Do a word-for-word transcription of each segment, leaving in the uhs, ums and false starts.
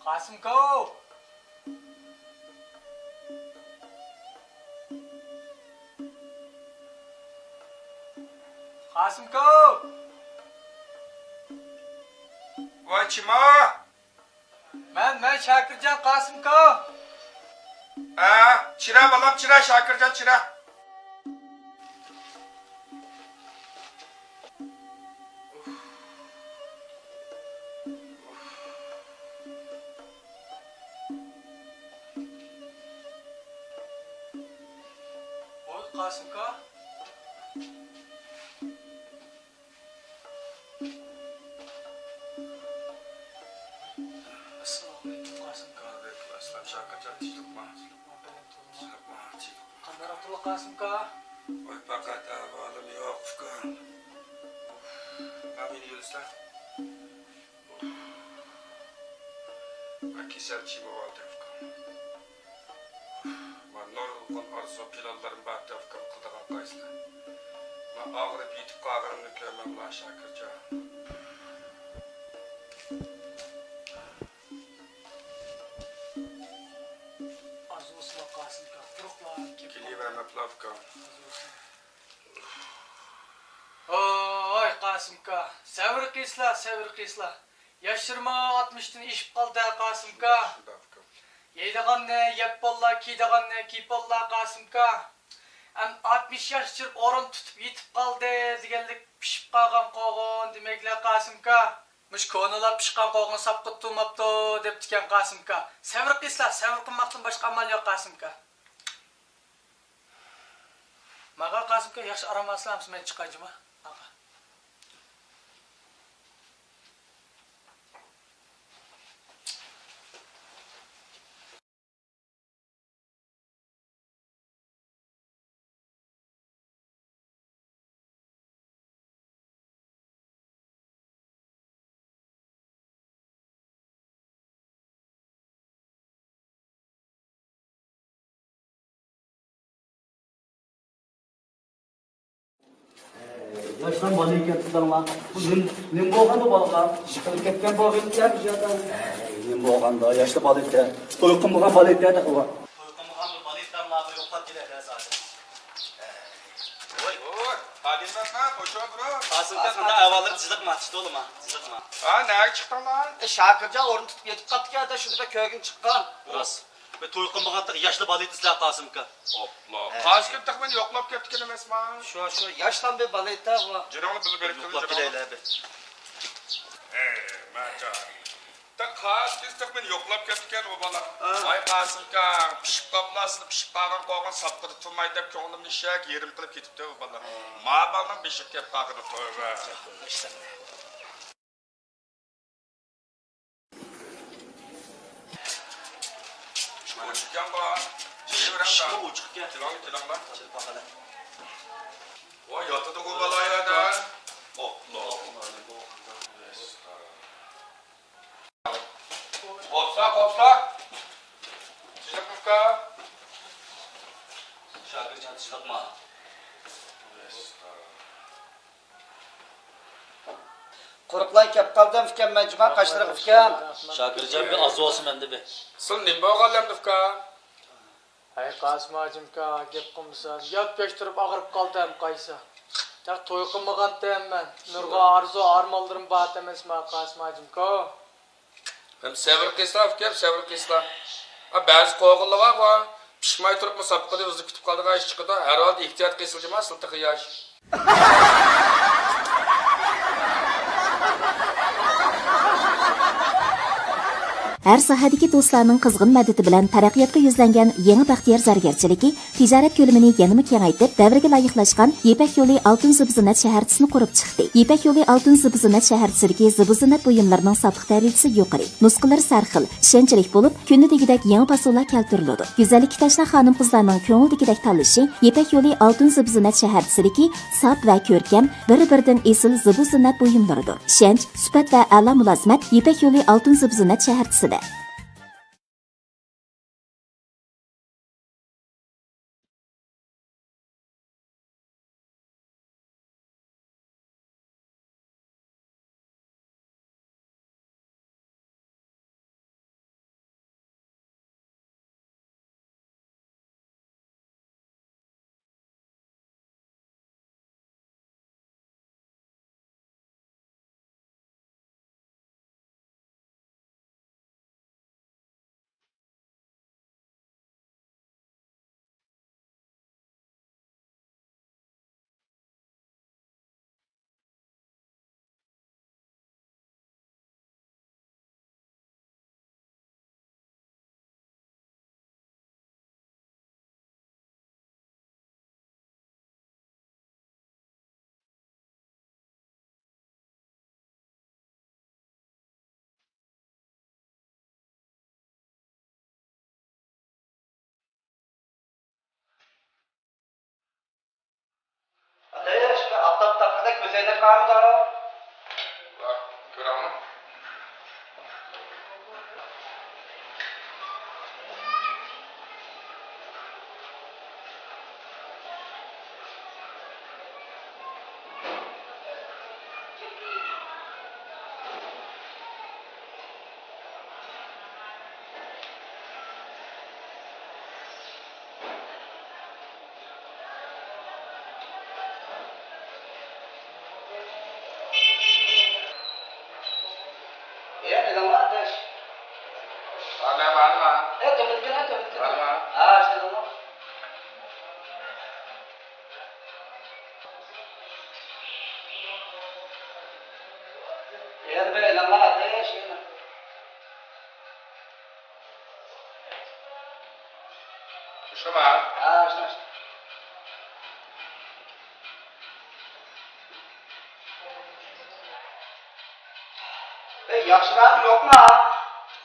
قاسىمكا! قاسىمكا! ۋاي، چىما! مەن، مەن شاكىرجان، قاسىمكا! ھە، چىرە بالام، چىرە، شاكىرجان، چىرە. ۋاي، قاسىمكا! ئەسسالامۇئەلەيكۇم، قاسىمكا. ۋەئەلەيكۇم ئەسسالام، شاكىرجان، تىنچلىقما؟ تىنچلىقما، بەلەن تولىما. تىنچلىقما، تىنچلىقما. قانداقراق تۇرلا، قاسىمكا؟ ۋاي، پەقەت ئەھۋالىم ياخشى، ئۇكام. مانا مېنى يۆلىسە. مەن كېسەلچى بولۇۋالدىم، ئۇكام. مانا نۇرغۇن ئارزۇ پىلانلىرىم بار ئىدى، ئۇكام، قىلىدىغان قايسىنى. مەن ئاغرىپ يېتىپ قالغىنىمنى كۆرمەملا، شاكىرجان. ئاز بولسىمۇ قاسىمكا، قۇرۇقلا كېلىپ كېلىۋەرمەپلا، ئۇكام. ئاز بولسىمۇ. ھوي، قاسىمكا، سەۋر قىلسىلا، سەۋر قىلسىلا. ياشلىرىمۇ ئاتمىشتىن ئېشىپ قالدى، قاسىمكا. شۇنداق ئۇكام. يەيدىغاننى يەپ بوللا، كىيىدىغاننى كىيىپ بوللا، قاسىمكا. ئەمدى ئاتمىش ياش چىرىپ ئورۇن تۇتۇپ يېتىپ قالدى دېگەنلىك پىشىپ قالغان قوغۇن دېمەكلا، قاسىمكا. مۇشۇ كونىلار پىشقان قوغۇن ساپقا تۇتۇلماپتۇ دەپتىكەن، قاسىمكا. سەۋر قىلسىلا، سەۋر قىلماقتىن باشقا ئامال يوق، قاسىمكا. ماڭا قاسىمكا، ياخشى ئارام ئالسىلا، مەن چىقاي جۇما. ماڭا. ياشلار بالا ئىكەن تۇتۇڭلار. بۇ نېمە، نېمە بولغاندۇ بالىغا؟ ئىشقىلىپ كەتكەن بولغىنى بۇ يەردە. ھەي، نېمە بولغاندۇ؟ ياشلار بالا ئىكەن. توي قىلمىغان بالا ئىكەن تېخى ئۇ. توي قىلمىغان بىر بالا ئىكەن، مانا بىر يوقلاپ كېلەيلى ھازىر. ھەي. ۋوي. ھادىم ئاكا، خوش ئۇرۇڭ. قاسىم ئاكا، قانداق ئەھۋاللىرىڭ؟ تىزىقما، تىش تولىما؟ تىزىقما؟ ھا، نەگە چىقتىڭلار؟ ئە، شاكىرجان ئورۇن تۇتۇپ يېتىپ قاپتىكەن، شۇنى بىر كۆرگۈم چىققان. راست. بىر توي قىلمىغانتىغ ياشلا بالا ئىدىسىلەر، قاسىمكا. ئوپلا. ھە. قاسىم تېخى مېنى يوقلاپ كەپتىكەن ئەمەسما؟ شۇ، شۇ ياشلام بىر بالا ئىدى بۇ. جېنىڭنى بىللە بېرىپ يوقلاپ كېلەيلى بىر. ئەي، مەجان. تا قاسىم تېخى مېنى يوقلاپ كەپتىكەن ئۇ بالا. ھە. ۋاي قاسىمكا، پىشىپ قاپلا، سىلى پىشىپ قالغان قوغۇن ساپقىدا تۇرماي دەپ كۆڭلۈمنى ئىشەك يېرىم قىلىپ كېتىپتۇ ئۇ بالا. ھە. ما بالىنىڭ بېشىغا كەپ قالغىنى، تۆۋە. ئىشلەڭلار. ئوچۇقكەن بار. ئىشىكمۇ ئوچۇقكەن. كېلىڭلار، كېلىڭلار. كېلىپ باقايلى. ۋاي، ياتىدىغۇ بالا يەردە. ئوپلا. قوپسا، قوپسا. تىزىقمىكا؟ شاكىرجان، تىزىقما. قۇرۇقلا كەپ قالدىم ئۇكام، مەن جۇما قاشلىرىغا ئۇكام. شاكىرجان، بىر ئاز بولسا مەندە بىر. سىل نېمە بولغانلامدۇ ئۇكام؟ ھەي قاسىم ھاجىمكا، گەپ قىلمىسا، يات ياش تۇرۇپ ئاغرىپ قالدىم قايسى. تېخى توي قىلمىغانتىم مەن. نۇرغۇن ئارزۇ ئارمانلىرىم بار ئەمەسما قاسىم ھاجىمكا. ھەم سەۋر قىلسىلا ئۇكام، سەۋر قىلسىلا. ھا، بەزى قوغۇنلار بارغۇ، پىشماي تۇرۇپمۇ ساپقىدا ئۆزى كېتىپ قالىدىغان ئىش چىقىدۇ. ھەر ھالدا ئېھتىيات قىلسىلا جۇما، سىل تېخى ياش. ھەر ساھەدىكى دوستلارنىڭ قىزغىن مەدىتى بىلەن تەرەققىياتقا يۈزلەنگەن يېڭى بەختىيار زەرگەرچىلىكى تىجارەت كۆلىمىنى يەنىمۇ كېڭەيتىپ، دەۋرگە لايىقلاشقان يىپەك يولى ئالتۇن زىبۇ زىننەت شەھەرچىسىنى قۇرۇپ چىقتى. يىپەك يولى ئالتۇن زىبۇ زىننەت شەھەرچىسىدىكى زىبۇ زىننەت بۇيۇملىرىنىڭ ساپلىق دەرىجىسى يۇقىرى. نۇسخىلىرى سەرخىل، ئىشەنچلىك بولۇپ، كۈندە دېگۈدەك يېڭى پاسونلار كەلتۈرۈلىدۇ. گۈزەللىككە تەشنا خانىم-قىزلارنىڭ كۆڭۈلدىكىدەك تاللىشى يىپەك يولى ئالتۇن زىبۇ زىننەت شەھەرچىسىدىكى ساپ ۋە كۆركەم، بىر-بىرىدىن ئېسىل زىبۇ زىننەت بۇيۇملىرىدۇر. ئىشەنچ، سۈپەت ۋە ئەلا مۇلازىمەت يىپەك يولى ئالتۇن زىبۇ زىننەت شەھەرچىسىدە. زەينەپ بارمىدۇ؟ بار، كۆرەڭمۇ؟ يا، نېمە ئاداش؟ ئا، مەن بارمۇ؟ ئە، تۆپىدىكىنە، تۆپىدىكىنە. بارمۇ؟ ھە، شۇنداقمۇ؟ يەنە بىر ئېلىڭلار، ئاداش، يەنە. شۇما؟ ھە، شۇ، شۇ. ئەي، ياخشىراق يوقما؟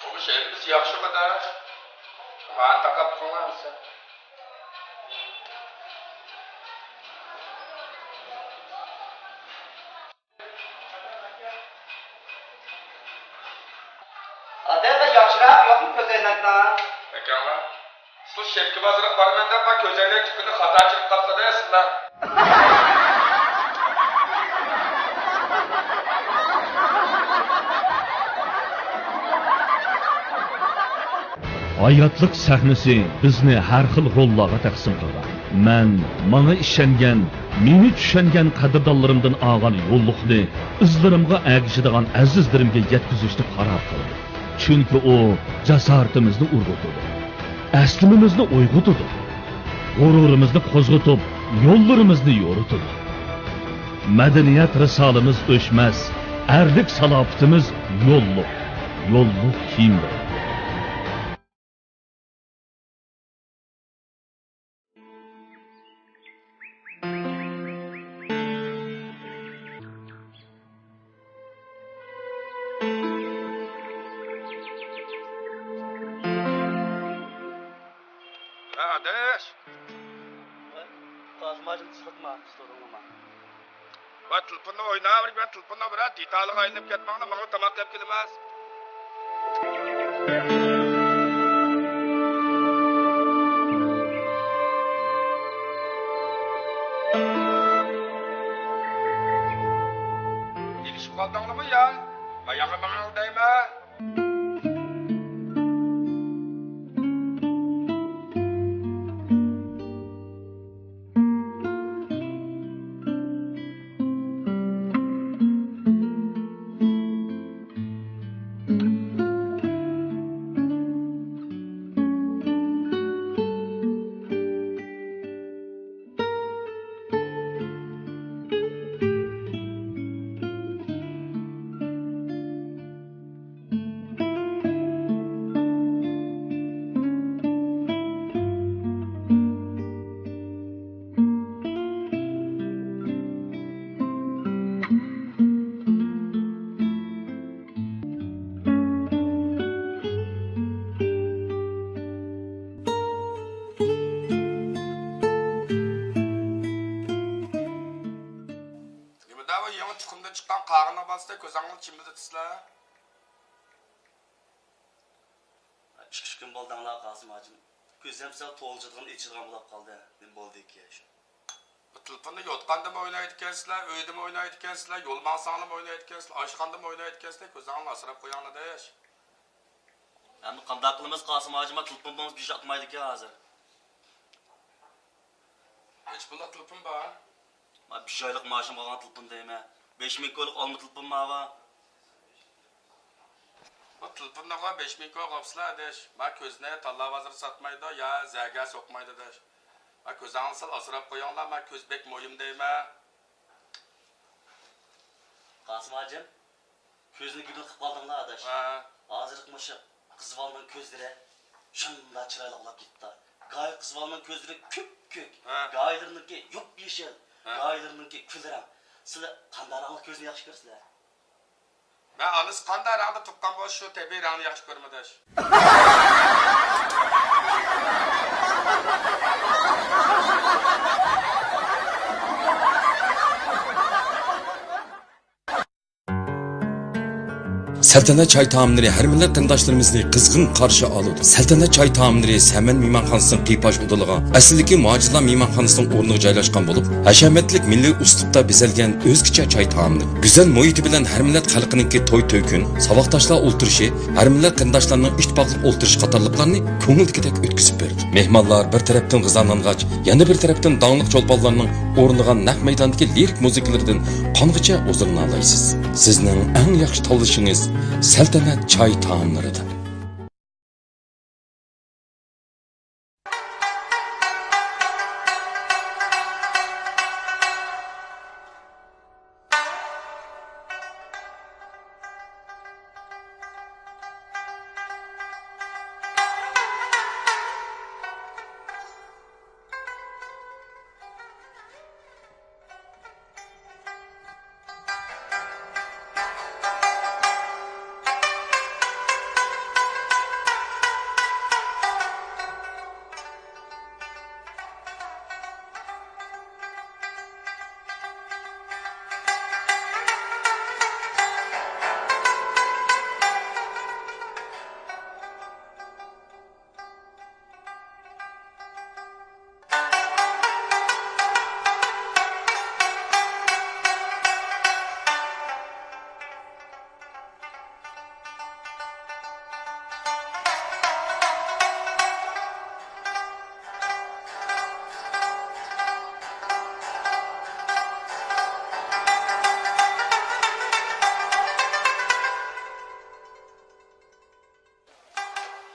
بۇ شەھىرىمىز ياخشىغۇ-دە. مانا تاقاپ قويمامسەن. ئادەم، بىر ياخشىراق يوقمۇ كۆزەينەكلەر؟ ئاكاڭلار، شۇ شەپكە بازىرىغا بارىمەن دەپ، مانا كۆزەينەك دۇكىنى خاتا ئېچىپ قاپسىلە سىلەر. ھاياتلىق سەھنىسى بىزنى ھەر خىل روللارغا تەقسىم قىلغان. مەن ماڭا ئىشەنگەن، مېنى چۈشەنگەن قەدىردانلىرىمدىن ئالغان يوللۇقنى ئىزلىرىمغا ئەگىشىدىغان ئەزىزلىرىمگە يەتكۈزۈشنى قارار قىلدىم. چۈنكى ئۇ جاسارىتىمىزنى ئۇرغۇتىدۇ، ئەسلىمىمىزنى ئويغىتىدۇ، غۇرۇرىمىزنى قوزغىتىپ، يوللىرىمىزنى يورۇتىدۇ. مەدەنىيەت رىسالىمىز ئۆچمەس، ئەرلىك سالاپىتىمىز يوللۇق، يوللۇق كىيىملىرى. ھە، ئاداش. قاسىم ھاجىم، سىرتما، ستۇدىيەڭلارما. ۋاي، تېلېفوندا ئويناۋېرىپ، مەن تېلېفوندا بىرەر دېتالىغا ئايلىنىپ كەتمەڭلار، ماڭا تاماق ئەپ كېلىمەن. ئېلىشىپ قالدىڭلارمۇ يا؟ ماياغا ماڭاڭ دەيمەن. نېمىدە بۇ يېڭى تۇخۇمدىن چىققان قاغىنىڭ بالىسىدەك كۆزۈڭلارنى چىمىلدىتىسىلەر؟ ئىككى ئۈچ كۈن بولدى ئاڭلا قاسىم ھاجىم. كۆزۈم سەل توۋلىشىدىغان، ئېچىدىغان بولۇپ قالدى. نېمە بولدىكى شۇ؟ بۇ تېلېفوندا يوتقاندىمۇ ئوينايدىكەنسىلەر، ئۆيدىمۇ ئوينايدىكەنسىلەر، يول ماڭساڭلارمۇ ئوينايدىكەنسىلەر، ئاشخانىدىمۇ ئوينايدىكەنسىلەر، كۆزۈڭلارنى ئاسراپ قويۇڭلار دەش. ئەمدى قانداق قىلىمىز قاسىم ھاجىم، تېلېفون بولمىسا بىر ئىش ئاتمايدىكەن ھازىر. نەچچە پۇللۇق تېلېفون بار؟ ما بىر ئايلىق مائاشىم قالغان تېلېفون دەيمەن. بەش مىڭ كويلۇق ئالما تېلېفون ماۋۇ. بۇ تېلېفوننىغۇ بەش مىڭ كوي قاپسىلا ئاداش. ما كۆزنى تاللا بازىرى ساتمايدۇ يا زەگە سوقمايدۇ ئاداش. ما كۆزۈڭلارنى سەل ئاسراپ قويۇڭلار، ما كۆز بەك مۇھىم دەيمەن. قاسىم ھاجىم، كۆزنى گۈدۈل قىلىپ قالدىڭلار ئاداش. ھە. ھازىرقى مۇشۇ قىز بالىنىڭ كۆزلىرى شۇنداق چىرايلىق بولاپ كېتىپتۇ. گاھى قىز بالىنىڭ كۆزلىرى كۈپكۈك، ھە. گاھىلىرىنىڭكى يوپيېشىل، ھە. گاھىلىرىنىڭكى كۈل رەڭ. سىلەر قانداق رەڭلىك كۆزنى ياخشى كۆرىسىلەر؟ مەن ئانىسى قانداق رەڭدە تۇغقان بولسا، شۇ تەبىئىي رەڭنى ياخشى كۆرىمەن ئاداش. سەلتەنەت چاي تائاملىرى ھەر مىللەت قېرىنداشلىرىمىزنى قىزغىن قارشى ئالىدۇ. سەلتەنەت چاي تائاملىرى سەمەن مېھمانخانىسىنىڭ قىيپاش ئۇدۇلىغا، ئەسلىدىكى مۇھاجىرلار مېھمانخانىسىنىڭ ئورنىغا جايلاشقان بولۇپ، ھەشەمەتلىك مىللىي ئۇسلۇبتا بېزەلگەن ئۆزگىچە چاي تائاملىرى. گۈزەل مۇھىتى بىلەن ھەر مىللەت خەلقىنىڭكى توي-تۆكۈن، ساۋاقداشلار ئولتۇرۇشى، ھەر مىللەت قېرىنداشلارنىڭ ئىتتىپاقلىق ئولتۇرۇشى قاتارلىقلارنى كۆڭۈلدىكىدەك ئۆتكۈزۈپ بېرىدۇ. مېھمانلار بىر تەرەپتىن غىزالانغاچ، يەنە بىر تەرەپتىن داڭلىق چولپانلارنىڭ ئورنىغان نەق مەيداندىكى لىرىك مۇزىكىلىرىدىن قانغىچە ھۇزۇرلىنالايسىز. سىزنىڭ ئەڭ ياخشى تاللىشىڭىز سەلتەنەت چاي تائاملىرىدا.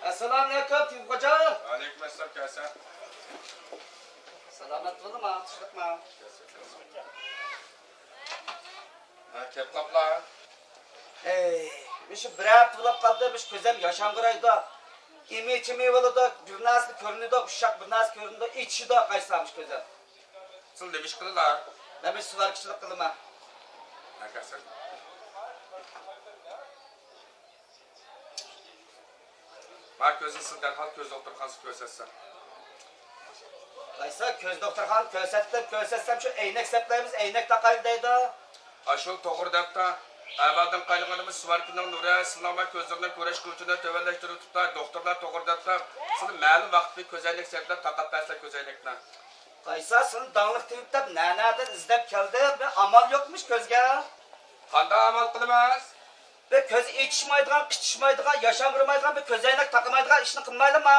ئەسسالامۇئەلەيكۇم، تېۋىپ خوجا. ۋەئەلەيكۇم ئەسسالام، كەلسە. سالامەت بولۇڭ، چىقىپما. ھە، كەپ قاپلا. ھەي، مۇشۇ بىر ھەپتە بولۇپ قالدى، مۇشۇ كۆزۈم ياشانغۇرايدۇ. ئىمى-چىمى بولىدۇ، بىر نەرسە كۆرۈنىدۇ، ئۇششاق بىر نەرسە كۆرۈنىدۇ، ئېچىشىدۇ، قايسا مۇشۇ كۆزۈم. سىلە نېمە ئىش قىلىلا؟ مەن مۇشۇ سۇۋاركىچىلىك قىلىمەن. ھە، كەلسە. ما كۆزنى سىل دەرھال كۆز دوختۇرخانىسىغا كۆرسەتسە. قايسا كۆز دوختۇرخانىغا كۆرسەتتىم، كۆرسەتسەم شۇ ئەينەك سەپلەيمىز، ئەينەك تاقايلى دەيدۇ. ئاشۇ توغرا دەپتا. ئەۋەلدىن قايلىغىنىمىز سۇۋاركىنىڭ نۇرى سىلەرنىڭ كۆزلىرىنىڭ كۆرۈش قۇۋۋىتىنى تۆۋەنلەشتۈرۈۋېتىپتا. دوختۇرلار توغرا دەپتا. سىلى مەلۇم ۋاقىتتا كۆزەينەك سەپلەپ تاقاپ بەرسە كۆزەينەكنى. قايسا سىلى داڭلىق تېۋىپ دەپ نەنەدىن ئىزدەپ كەلدىم. بىر ئامال يوقمىش كۆزگە. قانداق ئامال قىلىمىز؟ بىر كۆز ئېچىشمايدىغان، قىچىشمايدىغان، ياشانغۇرمايدىغان، بىر كۆزەينەك تاقىمايدىغان ئىشنى قىلمايلىما؟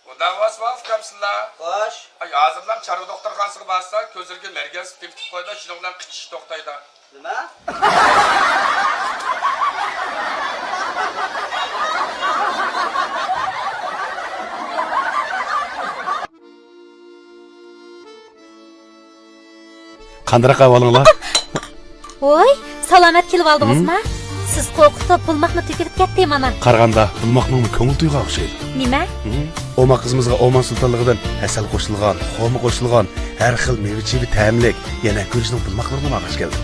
ئۇنداق بولسا، ئۇكام سىللا. خوش. ئاي، ھازىرلا چارۋا دوختۇرخانىسىغا بارسا، كۆزلىرىگە مەرگەن سۈتى تېپىتىپ قويىدۇ، شۇنىڭ بىلەن قىچىشىش توختايدۇ. نېمە؟ قانداق ئەھۋالىڭلار؟ ۋوي، سالامەت كېلىۋالدىڭىزما؟ ھىم؟ سىز قورقۇتۇپ بۇلماقنى تۆكۈلۈپ كەتتى مانا. قارىغاندا بۇلماقنىڭمۇ كۆڭۈل تويغان ئوخشايدۇ. نېمە؟ ھىم؟ ئوماق قىزىمىزغا ئومان سۇلتانلىقىدىن ھەسەل قوشۇلغان، خورما قوشۇلغان، ھەر خىل مېۋە-چېۋە تەملىك، يەنە گۈرۈچنىڭ بۇلماقلىرىنىمۇ ئالغاچ كەلدىم.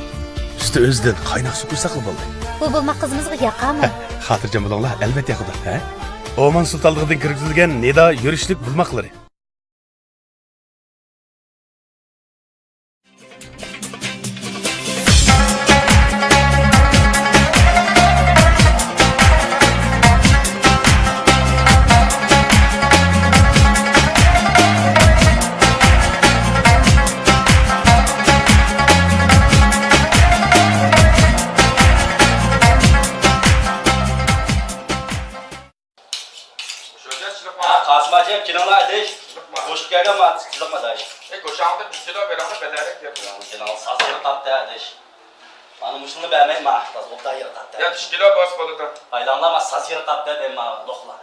ئۈستى ئۆزىدىن قايناق سۇ قۇيساقلا بولدى. بۇ بۇلماق قىزىمىزغا ياقامۇ؟ خاتىرجەم بولۇڭلار، ئەلۋەتتە ياقىدۇ، ھە؟ ئومان سۇلتانلىقىدىن كىرگۈزۈلگەن نىدا يۈرۈشلۈك بۇلماقلىرى. شۇ جاي چىلىقما. ھە، قاسىم ھاجى، كېلىڭلار، ئاداش. چىلىقما. قوشۇپ كەلگەن ما، چىلىقما، ئاداش. ئەي، گۆشەڭدىن بىر كىلو بېرىڭلار، بەلەرەك بېرىڭ. كېلىڭ، ساز يىرقاپتۇ، ئاداش. مانا مۇشۇنى بەرمەي، ما، تاز ئوبدان يىرقاپتۇ. يا، بىر كىلو بولسا بولىدۇ. ئايلاڭلار، ما، ساز يىرقاپتۇ، دەيمەن، ما، لوقلا.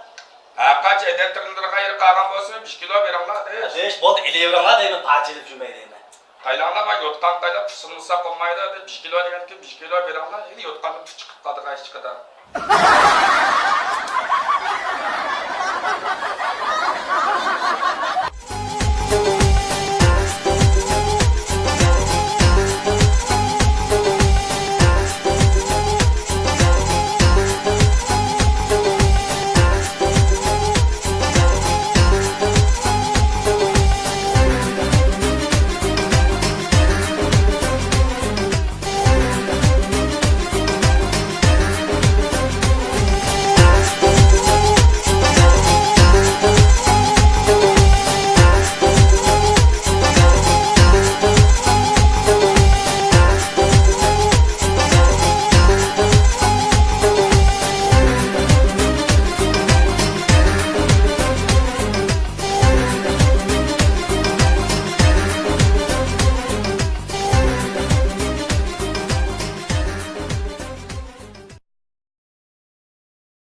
ھەر قانچە ئادەم تىرىلدۇرغان يىرقالغان بولسا، بىر كىلو بېرىڭلار، ئاداش. ئاداش، بولدى، ئېلىۋېرىڭلار، دەيمەن، پارچىلىپ يۈرمەي، دەيمەن. قايلاڭلار، ما يوتقان قايلاپ، پۇسۇلمىسا قومايدۇ، دەپ بىر كىلو دېگەنكى بىر كىلو بېرىڭلار، ئەمدى يوتقاندىن پۇت چىقىپ قالىدىغان ئىش چىقىدۇ.